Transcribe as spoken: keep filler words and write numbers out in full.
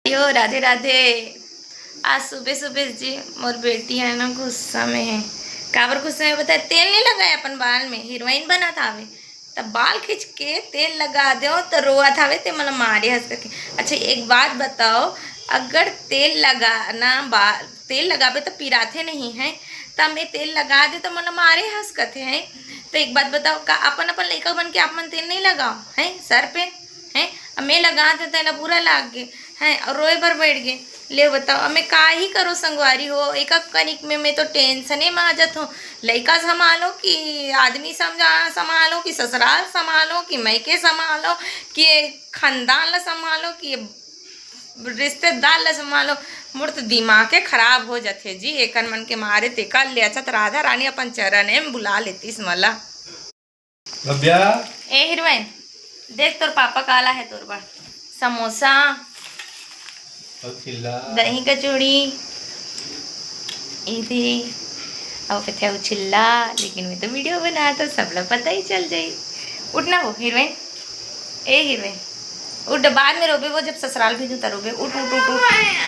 यो, राधे राधे। आज सुबह सुबह जी मोर बेटी है ना, गुस्सा में है। काबर गुस्सा में बताए? तेल नहीं लगाए अपन बाल में, हीरोइन बनत हावे, तब बाल खींच के तेल लगा देव तो रोवत हावे, ते मोला मारे हस करके। अच्छा, एक बात बताओ, अगर तेल लगाना बा-, तेल लगाबे तो पिराथे नहीं है, तब मैं तेल लगा दे तो मोला मारे हस कथे है। तो एक बात बताओ, का अपन अपन लइका बन के आप मन तेल नहीं लगाओ है सर पे? हैं, अब मैं लगा दे, तेला बुरा लाग गे, हैं, और रोए बर बैठ गे। ले बताओ, अब मैं का ही करो संगवारी हो, एक कनिक में मैं तो टेंशने में आ जात हूँ। लइका संभालो कि आदमी समझा, संभालो कि ससुराल संभालो कि मइके संभालो कि ये खानदान ला संभालो कि ये रिश्तेदार ला संभालो। मोर तो दिमागे खराब हो जाथे जी, एकन मन के मारे। तेकर ले अच्छा तो राधा रानी अपन चरण में बुला लेतीस मला। भव्या। ए हीरोइन, देख तोर पापा काला है तोर बर। समोसा, अउ चिल्ला। दही कचौड़ी, इधे, अउ कथे अउ चिल्ला, लेकिन मैं तो वीडियो बना तो सब ला पता ही चल जाई। उठ ना वो हीरोइन, ए हीरोइन, उठ, बाद में रोबे वो, जब ससुराल भेजूं त रोबे। उठ, उठ, उठ, उठ।